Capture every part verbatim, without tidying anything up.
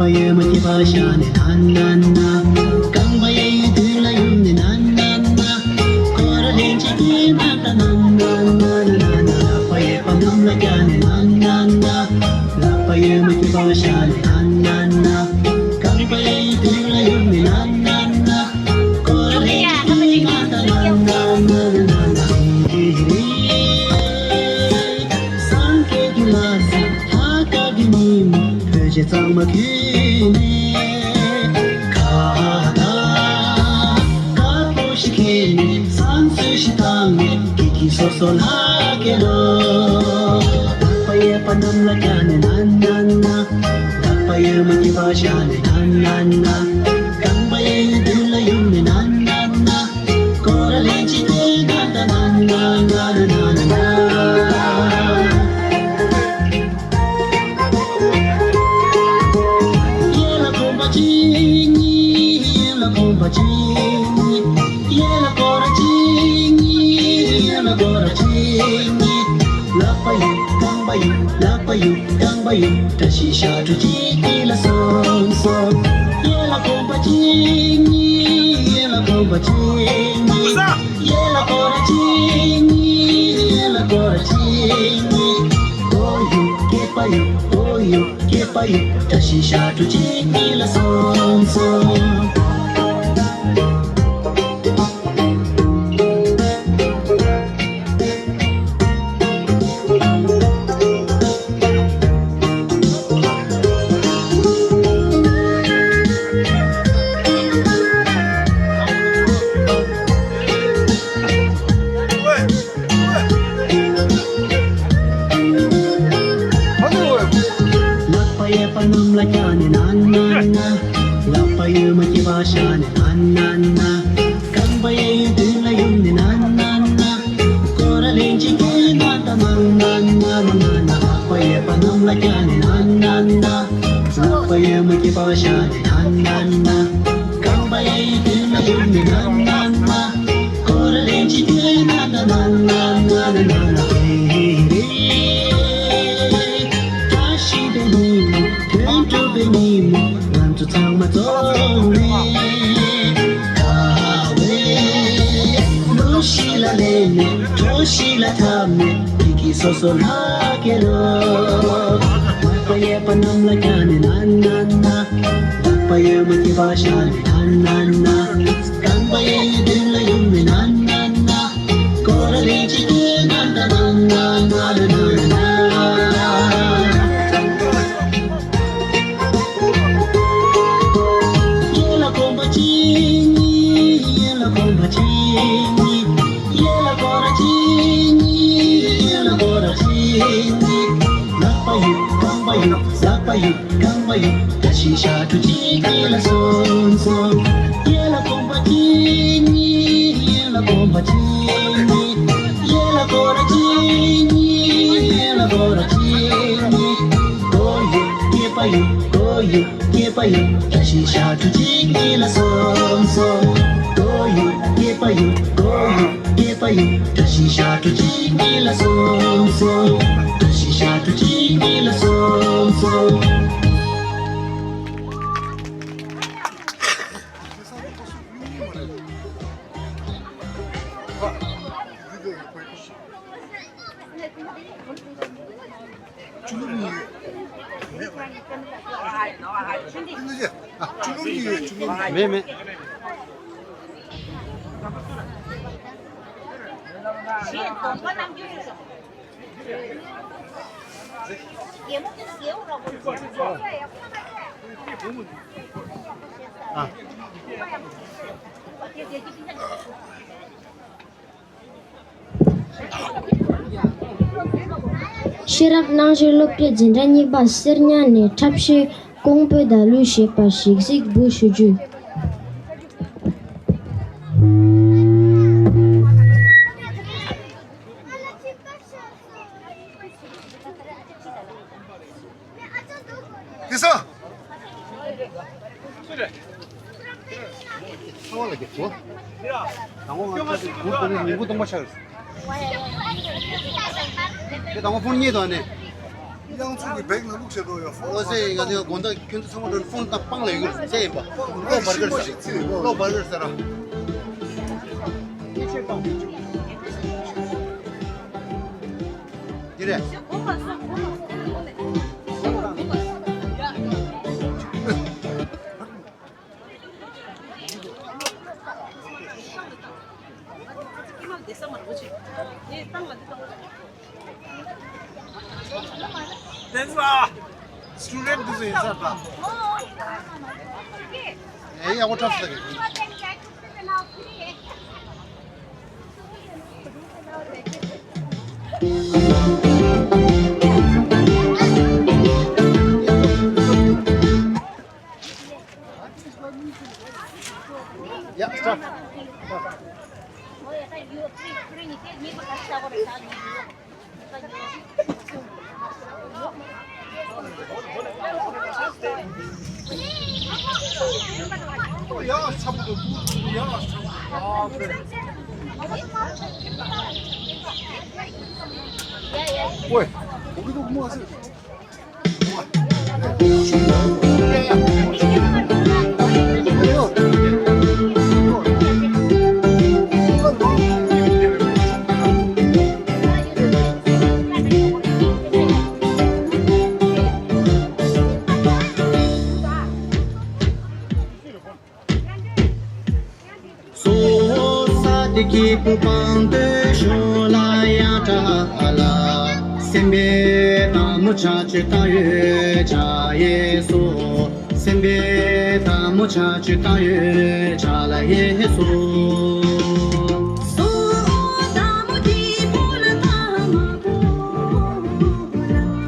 པ་ཡོད་མ་སྐྱེས་པ་ཤ་ནས་ན་ན་ན། རྐང་པ་གཡས་གཡོན་མདུན་ལ་ཡོང་ནས་ན་ན་ན། སྐོར་ར་ལེན་ཅིག་དེ་ན་ད་ན་ན་ན་ན་ན་ན། ལག་པ་གཡས་པ་གནམ་ལ་བཀྱག་ནས་ན་ན་ན། ལག་པ་ཡོད་མ་སྐྱེས་པ་ཤ་ནས་ན་ན་ན། རྐང་པ་གཡས་གཡོན་མདུན་ལ་ཡོང་ནས་ན་ན་ན། སྐོར་ར་ལེན་ཅིག་དེ་ན་ད་ན་ན་ན་ན་ན། སངས་རྒྱས་ཀྱི་ལྷ་ས་ལྷ་དཀར་གྱི་ཉིན་མོ། བོད་ཆས་གཙང་མ་གྱོན་ནས། ཁ་བཏགས་དཀར་པོ་ཞིག་འཁྱེར་ནས། བསང་གསོལ་ཞིག་བཏང་ནས། སྐྱིད་སྐྱིད་སོ་སོ་ལྷག་གེ་ལོ། ལག་པ་གཡས་པ་གནམ་ལ་བཀྱག་ནས་ན་ན་ན། ལག་པ་གཡོན་མ་སྐྱེས་པ་ཤ་ནས་ན་ན་ན། རྐང་པ་གཡས་གཡོན་མདུན་ལ་ཡོང་ནས་ན་ན་ན། སྐོར་ར་ལེན་ཅིག་དེ་ན་ད་ན་ན་ན་ན་ན་ན། གཡས་ལ་གོམ་པ་གཅིག་གཉིས། གཡོན་ལ་གོམ་པ་གཅིག་གཉིས། གཡས་ལ་སྐོར་ར་གཅིག་གཉིས། གཡོན་ལ་སྐོར་ར་གཅིག་གཉིས། ལག་པ་གཡུག་རྐང་པ་གཡུག་ལག་པ་གཡུག་རྐང་པ་གཡུག་བཀྲ་ཤིས་ཞབས་བྲོ་གཅིག་གཉིས་ལ་སོང་སོང་། གཡས་ལ་གོམ་པ་གཅིག་གཉིས། གཡོན་ལ་གོམ་པ་གཅིག་གཉིས། གཡས་ལ་སྐོར་ར་གཅིག་གཉིས། གཡོན་ལ་སྐོར་ར་གཅིག་གཉིས། སྒོ་གཡུག་སྐེད་པ་གཡུག་སྒོ་གཡུག་སྐེད་པ་ཡིས་བཀྲ་ཤིས་ཞབས་བྲོ་གཅིག་གཉིས་ལ་སོང་སོང་། ལག་པ་གཡས་པ་གནམ་ལ་བཀྱག་ནས་ན་ན་ན། ལག་པ་གཡོན་མ་སྐྱེས་པ་ཤ་ནས་ན་ན་ན། རྐང་པ་གཡས་གཡོན་མདུན་ལ་ཡོང་ནས་ན་ན་ན། སྐོར་ར་ལེན་ཅིག་དེ་ན་ད་ན་ན་ན་ན་ན། ལག་པ་གཡས་པ་གནམ་ལ་བཀྱག་ནས་ན་ན་ན། ལག་པ་གཡོན་མ་སྐྱེས་པ་ཤ་ནས་ན་ན་ན། རྐང་པ་གཡས་གཡོན་མདུན་ལ་ཡོང་ནས་ན་ན་ན། སྐོར་ར་ལེན་ཅིག་དེ་ན་ད་ན་ན་ན་ན་ན་ན། ཧེ་རེ། བཀྲ་ཤིས་པའི་ཉིན་མོ། དོན་གྲུབ་པའི་ཉིན་མོ། ང་ཚོ་ཚང་མ་འཛོམས་ནས། དགའ་བའི་གླུ་ཞིག་ལ་ལེན་ནས། བྲོ་ཞིག་ལ་འཐམས་ནས། སྐྱིད་སྐྱིད་སོ་སོ་ལྷག་གེ་ལོ། ལག་པ་གཡས་པ་གནམ་ལ་བཀྱག་ནས་ན་ན་ན། ལག་པ་གཡོན་མ་སྐྱེས་པ་ཤ་ནས་ན་ན་ན། རྐང་པ་གཡས་གཡོན་མདུན་ལ་ཡོང་ནས་ན་ན་ན། སྐོར་ར་ལེན་ཅིག་དེ་ན་ད་ན་ན་ན་ན་ན་ན། གཡས་ལ་གོམ་པ་གཅིག་གཉིས། གཡོན་ལ་གོམ་པ་གཅིག་གཉིས། གཡས་ལ་སྐོར་ར་གཅིག་གཉིས། གཡོན་ལ་སྐོར་ར་གཅིག་གཉིས། ལག་པ་གཡུག་རྐང་པ་གཡུག་ལག་པ་གཡུག་རྐང་པ་གཡུག་བཀྲ་ཤིས་ཞབས་བྲོ་གཅིག་གཉིས་ལ་སོང་སོང་། གཡས་ལ་གོམ་པ་གཅིག་གཉིས། གཡོན་ལ་གོམ་པ་གཅིག་གཉིས། གཡས་ལ་སྐོར་ར་གཅིག་གཉིས། གཡོན་ལ་སྐོར་ར་གཅིག་གཉིས། སྒོ་གཡུག་སྐེད་པ་གཡུག་སྒོ་གཡུག་སྐེད་པ་གཡུག་བཀྲ་ཤིས་ཞབས་བྲོ་གཅིག་གཉིས་ལ་སོང་སོང་། སྒོ་གཡུག་སྐེད་པ་གཡུག་སྒོ་གཡུག་སྐེད་པ་གཡུག་བཀྲ་ཤིས་ཞབས་བྲོ་གཅིག་གཉིས་ལ་སོང་སོང་། བཀྲ་ཤིས་ཞབས་བྲོ་གཅིག་གཉིས་ལ་སོང་སོང་། མེད་མེད། ཤེས་རབ་སྣང་བཞད་སློབ་གྲྭའི་འཛིན་གྲྭ་གཉིས་པ་གསེར་ཉ་ནས་འཁྲབ་གཞས་ཀོང་པོ་བདག་བླུན་ཞེས་པ་ཞིག་གཟིགས་འབུལ་ཞུ་རྒྱུ། དེ་ས། ཚ་བ་ལ་རྒྱབ་བྱོས། དང་པོ་ང་ཚོ་དེ་གུར་དང་ཉིན་གུང་སྟོང་པ་ཆགས་རེད། དེ་དང་པོ་ཕུང་གཉིས་དང་ནི། ཡང་ཚུལ་གྱི་བེག་ནང་བླུགས་བྱས་འགྲོ་ཡོད། ཨོ་ཟེ་ཡི་ག་དེ་དགོང་དག་ཁྱོད་ཚོ་ཚང་མ་འགྲོ་ཕོན་དང་སྤང་ལས་ཡོད་ཟེ་ཡིན་པ། ལོ་བར་གར་ཟེར། ལོ་བར་གར་ཟེར་ར། འདི་རེད། དེ་ཚོ་ཨ། སི་ཊུ་ཌེན་ཊི་དེ་ཚོ་ཡིན་ས་ད། ཨེ་ཡག་པོ་འཁྲབ་ས་རེད། Yeah, start. ཨོའི། འོ་གི་འདུག་མོ་ཨ་སི། སོ་ས་དེ་སྐྱིད་པོ་སྤང་སྟོད་ཤོག་ལ་ཡ་ཏྲ་ལ། སེམས་པའི་སྟག་མོ་ཆ་ཆུ་ཏ་ཡོད་ཆ་ཡེ་སོ། སེམས་པའི་སྟག་མོ་ཆ་ཆུ་ཏ་ཡོད་ཆ་ལ་ཡེ་སོ། སོ་སྟག་མོ་དེ་པོ་ལ་ཏ་མ་པོ་ལ།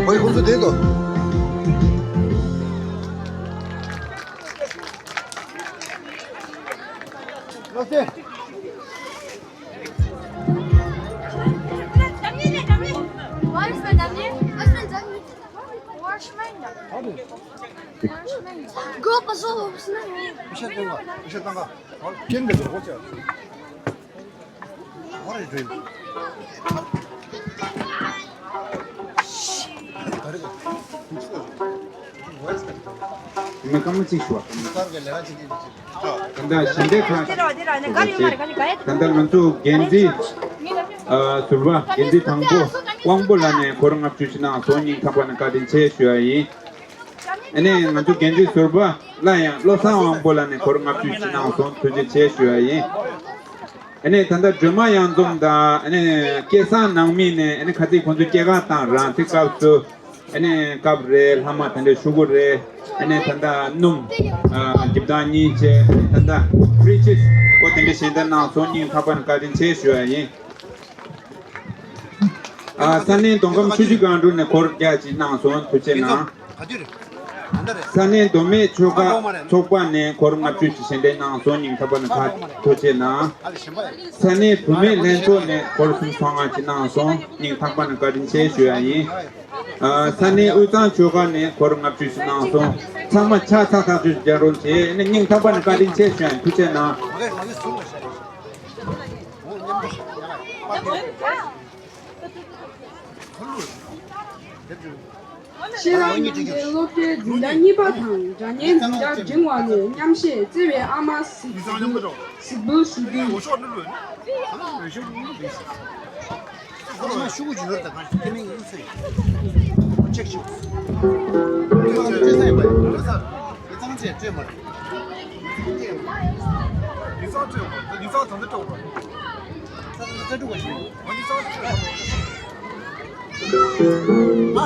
ཁོའི་ཁོང་ཚོ་བསྡད་དོ། Группа зовут. མི་སྐམ་མོ་གཅིག་ཞུ་བ། ད་ལྟ་ཞལ་འདེབས་ཁང་། ད་ལྟ་ང་ཚོ་འགན་འཛིན་ཨ་ཟུར་པ་འགན་འཛིན་དང་པོ་དབང་པོ་ལགས་ནས་སྒོར་ལྔ་བཅུ་ཞིག་གནང་སོང་། སྙིང་ཐག་པ་ནས་བཀའ་དྲིན་ཆེ་ཞུ་བ་ཡིན། ཨ་ནི་ང་ཚོ་འགན་འཛིན་ཟུར་པ་སླར་ཡང་བློ་བཟང་དབང་པོ་ལགས་ནས་སྒོར་ལྔ་བཅུ་ཞིག་གནང་སོང་། ཐུགས་རྗེ་ཆེ་ཞུ་བ་ཡིན། ཨ་ནི་ད་ལྟ་སྒྲོལ་མ་གཡང་འཛོམས་དང་ཨ་ནི་སྐལ་བཟང་ནང་མི་ནས་ཨ་ནི་ཁ་ཚིག་ཁོང་ཚོ་སྐྱེས་སྐར་དང་རང་བཙན་སྐབས་སུ་ཨ་ནི་ཀབ་རེད། ལྷག་མ་དེ་འདྲ་ཤོག་གུ་རེད། ཨ་ནི་ད་ལྟ་སྣུམ་ཨ་འགྱིབ་དང་གཉིས་བྱས། ཨ་ནི་ད་ལྟ་ཕི་རི་ཇིས་ཨོ་དེ་འདྲ་ཞལ་འདེབས་གནང་སོང་། སྙིང་ཐག་པ་ནས་བཀའ་དྲིན་ཆེ་ཞུ་བ་ཡིན། ཨ་ས་གནས་མདོ་ཁམས་ཆུ་བཞི་སྒང་དྲུག་ནས་སྒོར་བརྒྱ་ཅིག་གནང་སོང་། ཐུགས་རྗེ་གནང་། ས་གནས་མདོ་སྨད་ཆོལ་ཁ་ཚོགས་པ་ནས་སྒོར་ལྔ་བཅུ་ཞིག་ཞལ་འདེབས་གནང་སོང་། སྙིང་ཐག་པ་ནས་ཐུགས་རྗེ་གནང་། ས་གནས་བུད་མེད་ལྷན་ཚོགས་ནས་སྒོར་སུམ་སོ་ལྔ་ཅིག་གནང་སོང་། སྙིང་ཐག་པ་ནས་བཀའ་དྲིན་ཆེ་ཞུ་ཡ་ཡིན། ཨ་ས་གནས་དབུས་གཙང་ཆོལ་ཁ་ནས་སྒོར་ལྔ་བཅུ་ཞིག་གནང་སོང་། ཚང་མ་ཆ་ཚང་ཐག་ཆོད་རྒྱག་རོགས་བྱེད། ཨ་ནི་སྙིང་ཐག་པ་ནས་བཀའ་དྲིན་ཆེ་ཞུ་ཡ་ཡིན། ཐུགས་རྗེ་གནང་། ཤེས་རབ་ཉམས་ལྡན་སློབ་གྲྭའི་འཛིན་གྲྭ་གཉིས་པ་དང་སྒྲ་སྙན་འཛིན་གྲྭ་འབྲིང་བ་ནས་མཉམ་གཞས་བརྩེ་བའི་ཨ་མ་གཟིགས་འབུལ་གཟིགས་འབུལ་ཞུ་རྒྱུ། ཨ་མ་ཤུ་གུ་ཇུ་ཡོར་དང་གང་ཞིག་ཁྱེད་མིང་ཡིན་ཚེ་ཅེག་ཤུ། ཁྱེད་ཚང་ཚེ་སྤྲོད་མ་རེད། ཡིན་ཚང་སྤྲོད་མ་རེད། ཡིན་ཚང་དང་དུ་སྤྲོད་མ་རེད། ཨ།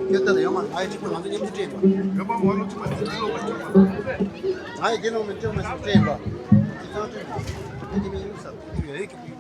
ཁྱེད་ལྟ་ལ་ཡོང་མ། ང་ཡི་གཅིག་པུ་ང་ཚོ་མཉམ་དུ་སྤྲད་པ། ཡོང་མ་ང་ལོ་གཅིག་པ་དེ་ལོ་མ་སྤྲད་པ། ང་ཡི་དེ་ལོ་མི་སྤྲད་མ་ཟེར་སྤྲད་པ། དེ་ཚང་སྤྲད་པ། དེ་དེ་མི་ཡིན་ས་དེ་ཡོད་ཀྱི།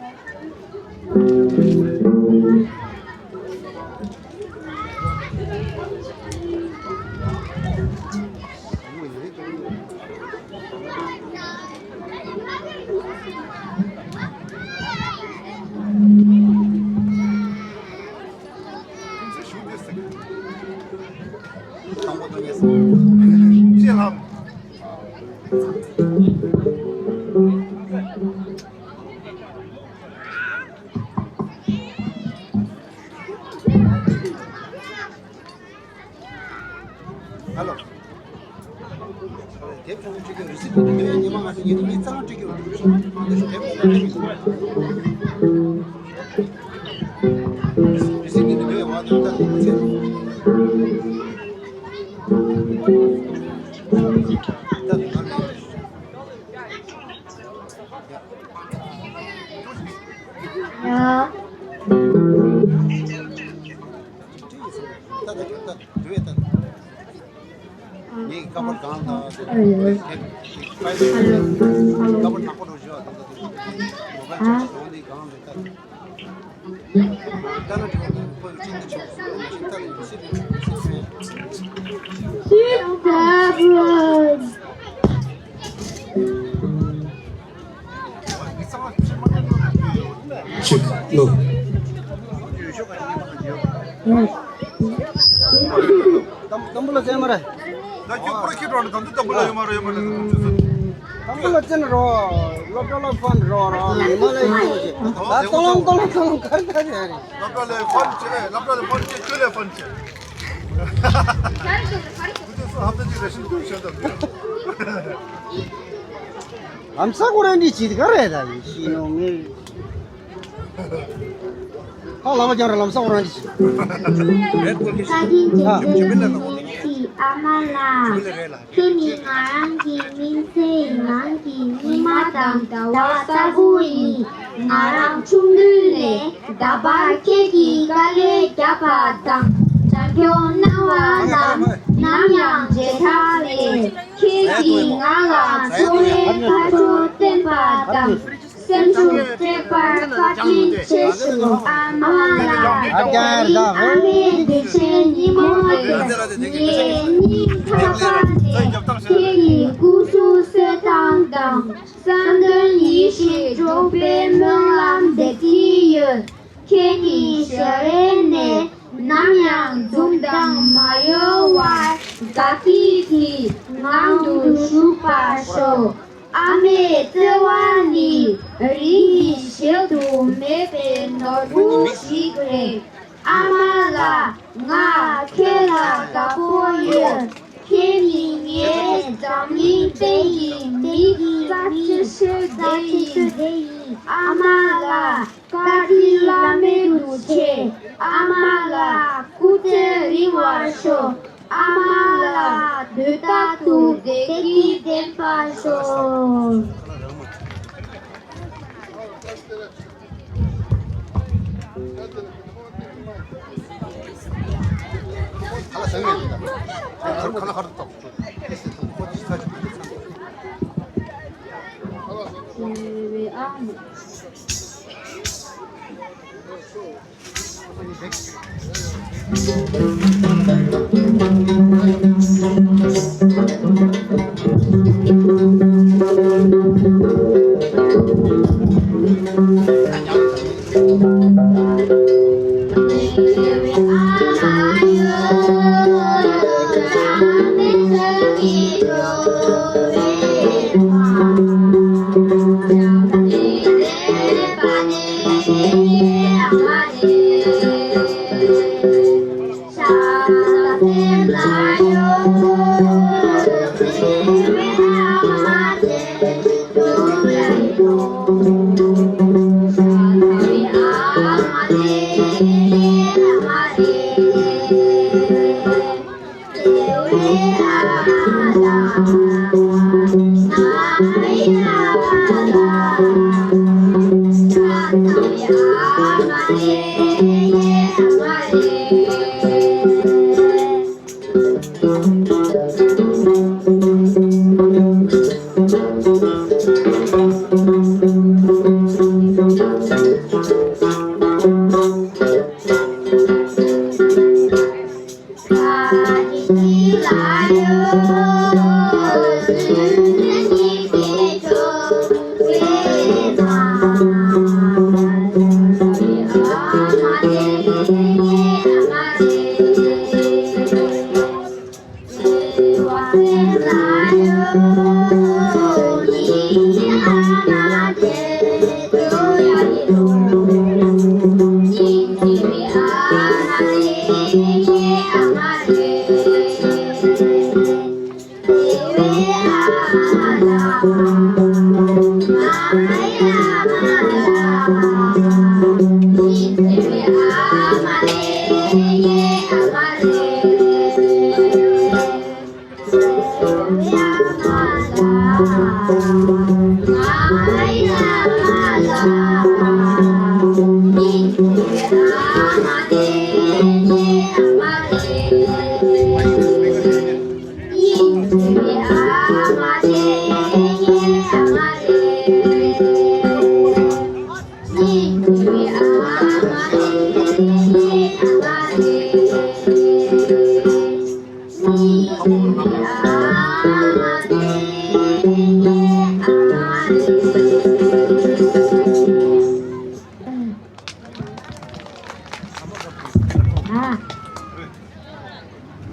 ཧ་ལོ། དེབ་ཆུང་ཆུང་སྤྲད་རྒྱུ་རི་སིབ་དེ་འདོད་ཡ། ཉི་མ་ང་ཚོ་ཉི་མ་གཙང་སྤྲད་རྒྱུ་རི་སིབ་དེ་འདོད་ཡ། ང་ཚོ་ད་ལྟ་ཚེ་ད་ལྟ་ང་ཡ། ངའི་ཀ་པར་གང་དང་། ཧ་ལོ། ཧ་ལོ། ཀ་པར་ནག་པོ་འགྲོ་བཞག་དང་། མོ་བལ་ཆག་ཆག་འོང་ནི་གང་རེད་ད། ད་ན་དྲི་བ་དང་ཁོ་ཡི་ཅི་འདི་ཆོག་ཟེར་ན་ཤིན་ཏུ་རེད། ཤིན་ཏུ་རེད། ཅིག་ལོ། ཏམ་ཏམ་བུ་ལ་ཙེ་མ་རེད། ད་ཁྱོད་པུ་ར་ཁྱེད་རང་ནི་དམ་དུ་དམ་བུ་ལ་ཡོད་མ་རེད། ཡོད་མ་རེད། དམ་བུ་ལ་ཙེ་ན་རོ། སློབ་གྲྭ་ལ་ཕན་རོ་རོ། ཉི་མ་ལ་ཡོད་ཅེ། ད་ཏོང་ལོང་ཏོང་ལོང་ཏོང་ལོང་གར་གར་ཡ་རེད། སློབ་གྲྭ་ལ་ཕན་ཅེ། སློབ་གྲྭ་ལ་ཕན་ཅེ། ཁྱོད་ལ་ཕན་ཅེ། ཁྱོད་ཚོ་ཧབ་ཏ་ཅིག་རེ་ཤན་ཏུ་བྱས་ད། ལམ་སང་ཁོ་རང་འདི་ཅིག་ག་རེ་ད་ཡིན་ཤི་ནོ་ངེ། ཧ་ལམ་ཀྱང་ར་ལམ་སང་ཁོ་རང་འདི་ཅིག་བཀའ་དྲིན་ཆེ། ཨ་མ་ལགས། ཁྱོད་ནི་ང་རང་གི་སྨིན་མཚན་ཡིན། ནང་གི་ཉི་མ་དང་ཟླ་བ་ལྟ་བུ་ཡིན། ང་རང་ཆུང་དུས་ནས་ད་བར་ཁྱེད་ཀྱིས་དཀའ་ལས་བརྒྱབ། པ་དང་། བྱམས་སྐྱོང་གནང་བ་རྣམས་ནམ་ཡང་བརྗེད་ཐབས་མེད། ཁྱེད་ཀྱིས་ང་ལ་འཚོ་བའི་ཁ་ཕྱོགས་བསྟན་པ་དང་། སེམས་ཤུགས་སྤྲད་པར་བཀའ་དྲིན་ཆེ་ཞུ། ཨ་མ་ལགས། དེ་རིང་ཨ་མའི་དུས་ཆེན་ཉིན་མོ་དེ། ངའི་སྙིང་ཐག་པ་ནས་ཁྱེད་ཀྱི་སྐུ་གཟུགས་གསལ་ཐང་དང་། བསམ་དོན་ཡིད་བཞིན་འགྲུབ་པའི་སྨོན་ལམ་འདེབས་ཀྱི་ཡོད། ཁྱེད་ཀྱི་ཞལ་རས་ནས་ནམ་ཡང་འཛུམ་མདངས་མ་གཡོ་བར་དགའ་སྐྱིད་ཀྱི་ངང་དུ་བཞུགས་པར་ཤོག། ཨ་མའི་བརྩེ་བ་ནི་རིང་གི་གཞལ་དུ་མེད་པའི་ནོར་བུ་ཞིག་རེད། ཨ་མ་ལགས། ང་ཁྱེད་ལ་དགའ་པོ་ཡོད། ཁྱེད་ནི་ངའི་འཛམ་གླིང་སྟེང་གི་མི་རྩ་ཆེ་ཤོས་དེ་ཡིན། ཨ་མ་ལགས། བཀའ་དྲིན་བླ་མེད་དུ་ཆེ། ཨ་མ་ལགས། སྐུ་ཚེ་རིང་བར་ཤོག། ཨ་མ་ལགས། དུས་རྟག་ཏུ་བདེ་སྐྱིད་ལྡན་པར་ཤོག།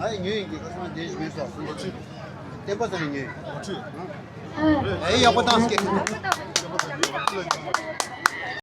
ཨ་ཡེ་ཉོས་ཡིན་གྱི་ཁ་སང་རྗེས་ཞུ་མེད་སོ། བསྟན་པ་ཚང་ནས་ཉོས་ཡིན། ཨ་ཡེ་ཡག་པོ་བཏང་སྐད།